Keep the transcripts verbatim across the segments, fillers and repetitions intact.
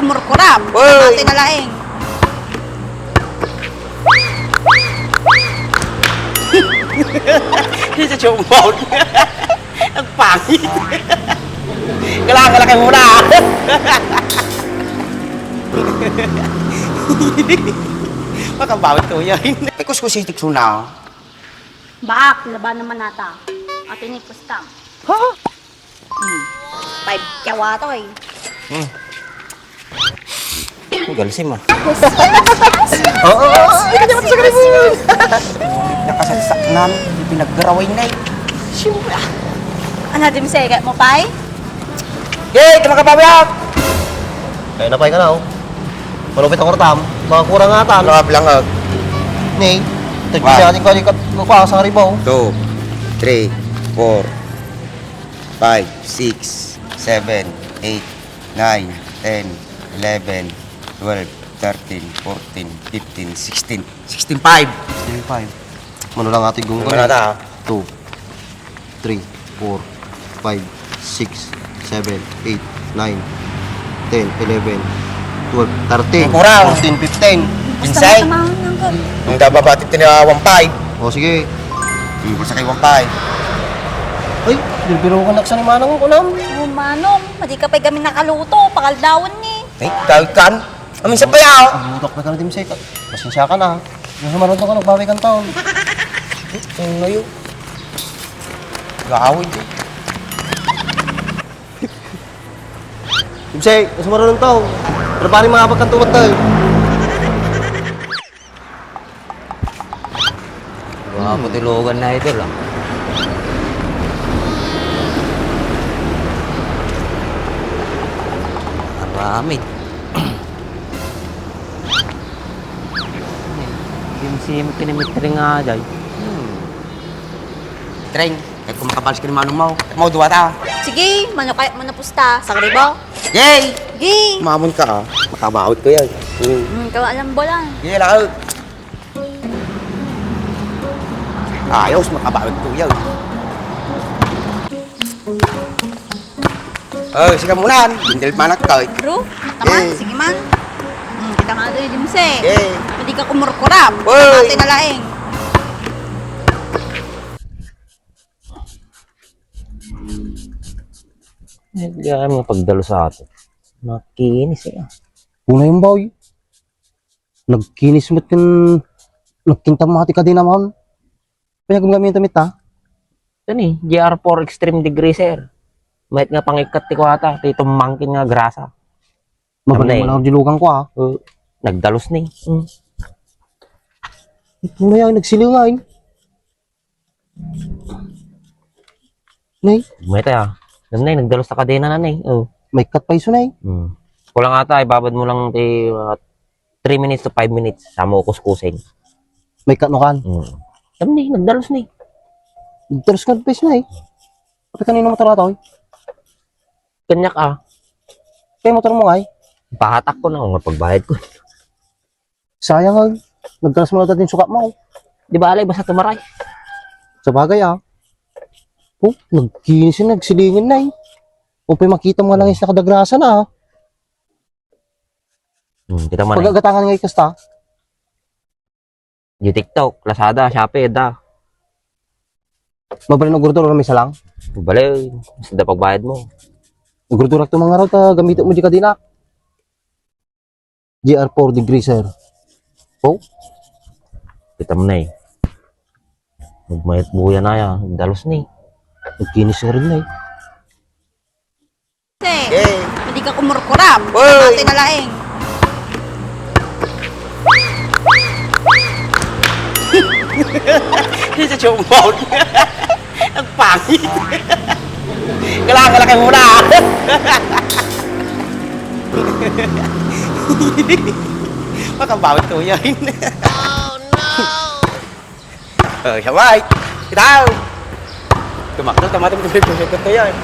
Murkuram. Uy! Mati na laeng. Sa chumbaw. Ang pangit. Kailangan ka lang muna. Makabawit ko yan. Ay, kuskusi, tiksuna. Baak, laban naman ata. Ate ni Pustam. Ha? Hmm. Five K wa to eh. Hmm. Ang galsim, ah. Oo, oo, oo. Nakasasaknan, pinaggaraway na eh. Siyempre. Ano, di mo sa ikat mo, pay? Yay! Ito makapabiyak! Kaya na, pay, ka na, oh. Malupit ang ortam. Mga kurang atan. Mga bilangag. Ni, tagpisa One. Ating kali kat-, kukuha sa karibaw. Two, three, four, five, six, seven, eight, nine, ten, eleven, twelve, thirteen, fourteen, fifteen, sixteen. Sixteen five. Sixteen five. Mano lang ati gunggong. Wala na. Two, three, four, five, six, seven, eight, nine, ten, eleven, twelve, thirteen, Ang kurang. Fourteen, fifteen. Basta Insay? Matamahan lang ka. Ang dababa ti tinawa one five. O, sige. Ang bulsa kay one five. Ay, birbiro ka naksa ni Manang ko nam. Oh, Manong, madi ka pa'y gamin nakaluto, pakaldawon ni. Ay, dahil kan. Amin sa paya. Ang mutok na ka na, Dimsay. Pasensya ka na. Yung sumarunod ako, nagbawi kang taon. Ang ngayon. Gawin ko. Dimsay, mas marunong tao. Pero pare, mga pagkantumat tayo. Gwapo ti lugan na ito lang. Aramid. Simsim, kinimitring nga, jay. Hmm. Treng, kahit kung makabalis ka ni Manong Mau, Mau, duwa ta. Sige, mano kaya, mano pusta, sa karibo? Yay! Sige! Mamon ka, ah. Makabawit ko yan. Hmm. Hmm, ikaw alam bola. Sige, lakad. Ayos, makabawit ko yan. Oh, sige muna. Bindil pa anak ko, eh. Bro, taman, eh. Sige man. Hmm, kita nga doon, Jimse. Eh. Pwede ka kumurkuram. Oy! Mati na laeng. Eh, di ay mga pagdalo sa ato. Makinis eh. Una yung boy. Nagkinis met ken nagkintam ti kadena man. Kaya gumgamit ta. Ito ni, G R four Extreme Degreaser. Mayat nga pangikkat ti kuwata, ti tumangkin nga grasa. Mabalin mo lang ang dilugan ko, ah. Uh, nagdalus ni. Mm. Ito na yan, nagsilingan. Nay? Mayat, ah. Alam na, nagdalus sa kadena na, nay. Oh. May cut pa iso, nay. Hmm. Kulang ata, ibabad mo lang ti, uh, three minutes to five minutes. Sa mo kuskusin. May cut no kan? Hmm. Alam ni, nagdalus ni. Nagdalus ka pa iso, nay. Pati kanino motor ato, eh? Kanyak, ah. Kaya motor mo, ay? Pahatak ko na, kung pagbayad ko. Sayang, ah. Nagkalas mo na din sukat mo. Di ba, alay, basta tumaray. Sa bagay, ah. Oh, nagkinis yun, nagsilingin na, eh. O, pa'y makita mo nga lang yung nakadagrasa na, ah. Hmm, kita mo na, eh. Pagagatangan nga ikasta. Di TikTok, Lazada, Shopee, da. Mabalin, ugurdur, may salang? Bale, basta da pagbayad mo. Ugurdur, ak tumangaraw, ta gamito mo di kadina. G R four Degreaser. Oh? Kita mo na eh. Magmayat buya na ya. Dalos ni. Magkinis na rin na eh. Te, eh. Hindi ka kumurkuram. Uy! Mati na laeng. Hindi sa chumbaw. Ang pangit. Kailangan ka lang kayo muna. Makabawit ko yan. Oh, no! Oh, siya, Mike. Kita! Tumakbo, tumakbo, tumakbo, tumakbo, yan.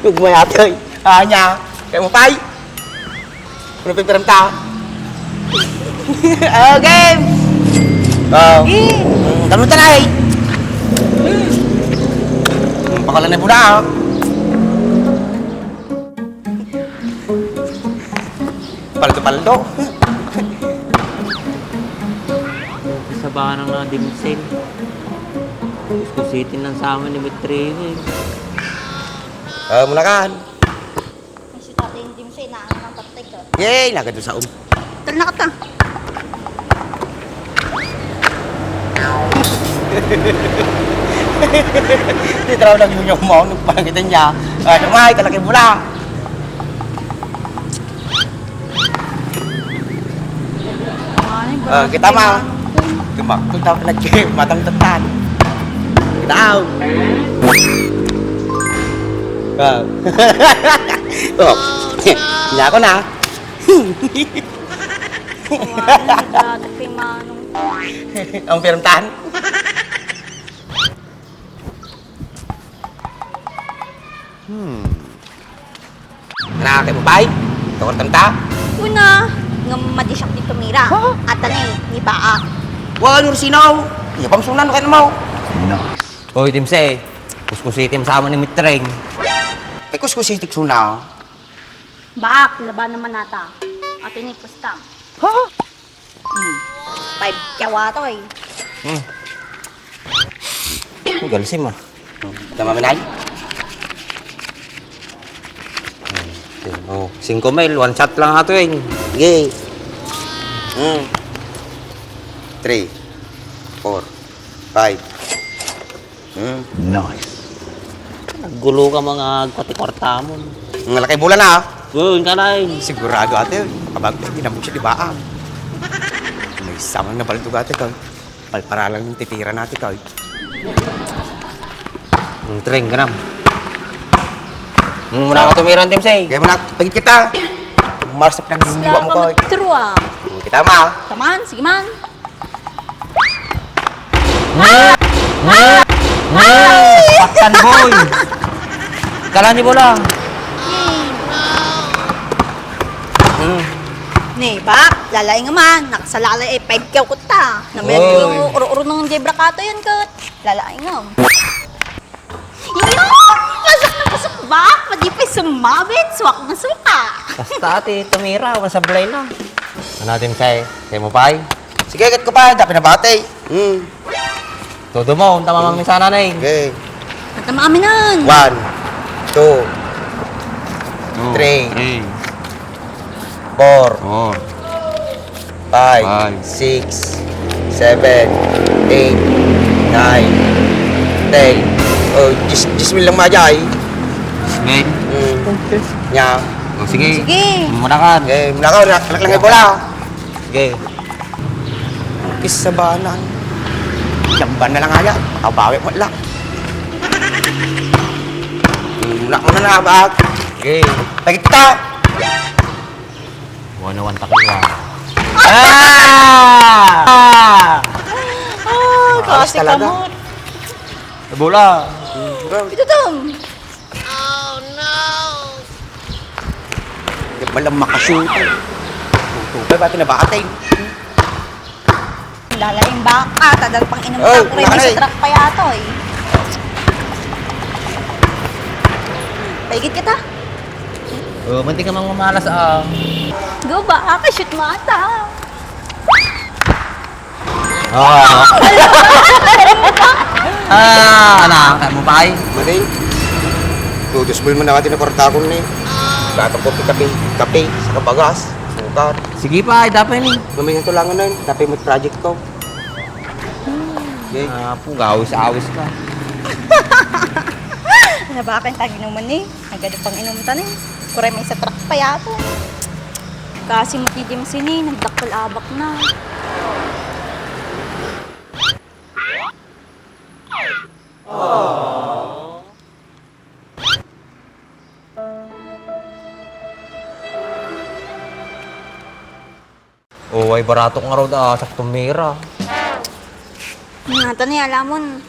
Huwag mo yata, eh. Ah, niya. Kaya mo, Pai. Ano pa yung piram ta? Oh, game! Oh. Game! Mm, ganun ta na eh. Mm. Mm, baka lang na po na, oh. Ito paldo. Sa banang na dimsel. Kuskusitin ng sama ni Mitrine. Ah, muna kan. Ay, si tatay yung dimsel, inaangan ng tatay ko. Yay! Nagad sa um. Tara na ka ta. Di taraw lang yung yung maunok, parang kita niya. Ah, dumay, talaga yung bula. Ah, kita ma. Tumakbo daw lagi, matang tatan. Kita. Ah. Oh. Niya ako na. Wala, naglato kay Manong. Ang pirmtahan? Hmm. Anak, kay mo pay? Tukor kanta? Una, nga madi siya dito mira. Ha? Ata ni, ni Baak. Wa, Nursinaw. Iya pang sunan, kaya mo. Oy, Timse. Kuskusitim sama ni Mitreng. Kay kuskusitik suna. Baak, laban naman ata. Ata ni Pustang. Ha? Hmm. Five K ato eh. Hmm. Ang galsim ah. Tama, Minay? Hmm. Oh, singko mil, one shot lang ato eh. Sige. Hmm. Three, four, five. Hmm. Nice. Naggulo ka mga agpati kwartamon. Ang laki bola na, ah. Yun, kalay. Sigurado ate, kabag-, ginabog siya, di ba, ah? May samang nabaldo ate, kay palpara lang yung titira natin, kay. Ang tring, ganam. Muna ako tumiran, Tim, say. Kaya mo na, pagkit kita. Mars na pinagbubuwa mo, kay. True, ah. Kita, ma. Come on, sige man. Paktan, boy! Kala ni bola. Hmm. Ni, ba? Lalay nga man. Nakasalalay ay five K ko ta. Nabayag Oy. Yung uro-uro ng Jebra Kato yan, kat. Lalay nga. Iyo! Pasok na pasok, ba? Pwede pa sumabit. Suwak na suka. Basta, ate, tumira. Masablay na. Ano natin, Kai? Kaya mo, Pai? Sige, kat ko pa. Dapat nabati. Hmm. Todo mo, ang tama mang sana na eh. Okay. Ang tama aminan. One, two, Two, three, three, four, four, five, five, six, seven, eight, nine, ten. Oh, diyes, diyes mil lang madya, eh. Diyes mil? Hmm. Okay. Nya. Oh, sige. Sige. Muna ka. Okay, muna ka. Anak lang kayo bola. Sige. Kisabanan. Jamban na lang aya. Makabawi mo lang. Muna mo na nabag. Okay. Pagkita. Wanawan ta kaya. Ah! Ah! Ah, kasi talaga. Kamot. Bola. Ito, Tom. Oh, no! Di pala makashoot. Tutupa, ba't nabatay? Lalaing baka, tadal pang inom Oh, ka, pre, may nakari. Sa truck pa yato eh. Paigit kita. Oh, manti ka mang mamalas, ah. Go ba? Ah, shoot mo ata. Oo, ano? Ah, anak, kaya mo pa ay? Mali. Tudos bul mo na nga tinakwarta ko ni. Dapat ko kape, kape, sa kabagas, sukar. Sige pa, ay, dapat ni. Mamay yung tulangan na yun. Dapat mo project ko. Okay. Ah, po, gawis-awis ka. Ano ba, akin taginuman ni? Nagado pang inom ta ni. Kuray may sa truck pa yato. Kasi matidim sini, nagdakkel abak na. Oh, ay barato nga raw da, sakto mira. Nga, tani, alamon.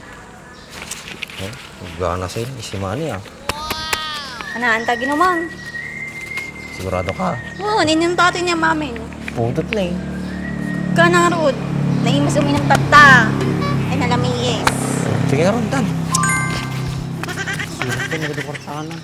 Eh, gana sa isi mani, ah. Anaan ta ginuman? Sigurado ka? Oo, ninyo tato niya, mami. Pudot na eh. Ka na, Rod. Naimas uminom tatta. Ay, nalamiis. Sige na, Rod, tan. Sigurado na, Rod, kwartahan na.